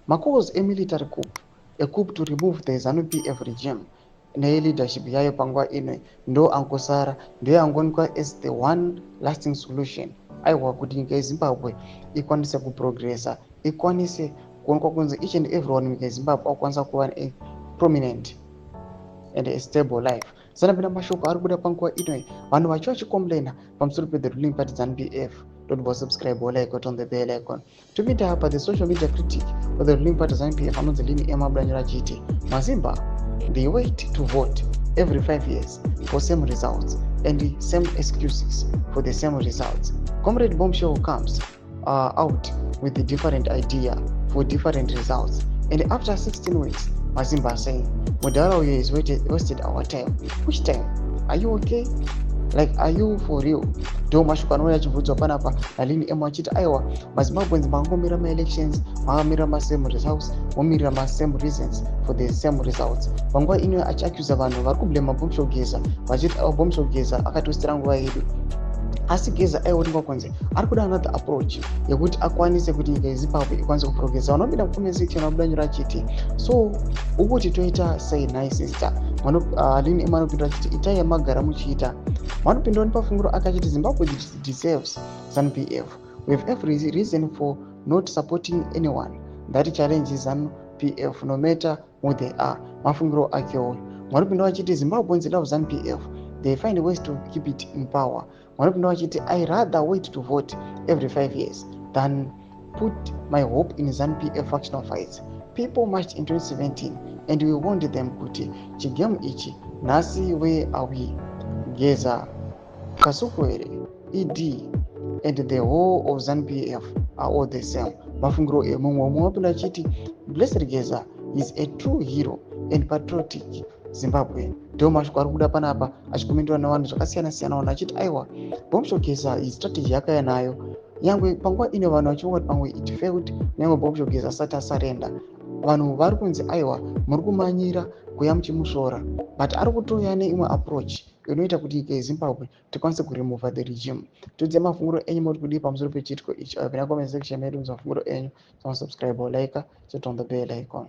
Macalls emilitary coup, a coup to remove the ZANU PF regime neleadership yayo panguva ino, ndo angosara, ndo angoonekwa as the one lasting solution, aiwa, kuti nyika yeZimbabwe ikwanise kuprogressa, ikwanise kuonekwa kunzi each and everyone munyika yeZimbabwe akukwanisa kuva a prominent and a stable life. Sanapinda mashoko ari kubuda panguva inoi, vanhu vacho vachicomplaina pamusoro pethe ruling party ZANU PF. Don't go subscribe or like on the bell icon. Topinda apa, the social media critic for the ruling party ZANU PF anonzi Lini M abudanyora achiti maZimba, they wait to vote every 5 years for same results and same excuses for the same results. Comrade Bombshell comes out with a different idea for different results, and after 16 weeks maZimba are saying mudhara uyo is wasted our time. Which time? Are you okay? Like, are you for real? Ndo mashoko anouya achibvunzwa panapa naLini M achiti aiwa, maZimbabweans mangomira maelections, makamira masame results, momirira masame reasons for the same results. Panguva ino achiaccusa vanhu vari kublama Bombshell Geza vachiti aiwa, Bombshell Geza akatiwastera nguva yedu. Asi Geza aionekwa kunzi ari kuda another approach yekuti akwanise kuti nyika yeZimbabwe ikwanise kuprogressa. Vanopinda mucomment section vabuda nyora achiti, "So ukuti toita sei nhai sister?" Lini M anopindura achiti itai yamagara muchiita. Vanopindawo nepafungiro ake achiti Zimbabwe deserves ZANU PF. We have every reason for not supporting anyone that challenges ZANU PF, no matter who they are. Mafungiro akewo. Vanopindawo achiti Zimbabweans love ZANU PF, they find ways to keep it in power. Vanopinda vachiti I rather wait to vote every 5 years than put my hope in ZANU PF factional fights. People marched in 2017 and we warned them kuti chigame ichi. Nhasi where are we? Geza, Kasukuwere, ED and the whole of ZANU PF are all the same. Mafungiro emumwe. Umwe wapinda achiti Blessed Geza is a true hero and patriotic Zimbabwe. Ndo mashoko ari kubuda panapa achikomendiwa nevanhu zvakasiyana siyana, vanhu achiti aiwa, Bombshell Geza istrategy yakauya nayo, nyangwe panguva ino vanhu vachifunga kuti pamwe it failed. Nyangwe Bombshell Geza asati asurrender, vanhu vari kunzi aiwa, muri kumanyira kuya muchimusvora, but ari kutouya neimwe approach inoita kuti nyika yeZimbabwe tikwanise kuremova the regime. Tiudze mafungiro enyu, muri kudii pamusoro pechiitiko ichi? Apinda comment section medu, mafungiro enyu. Subscribe, like, turn on the bell icon.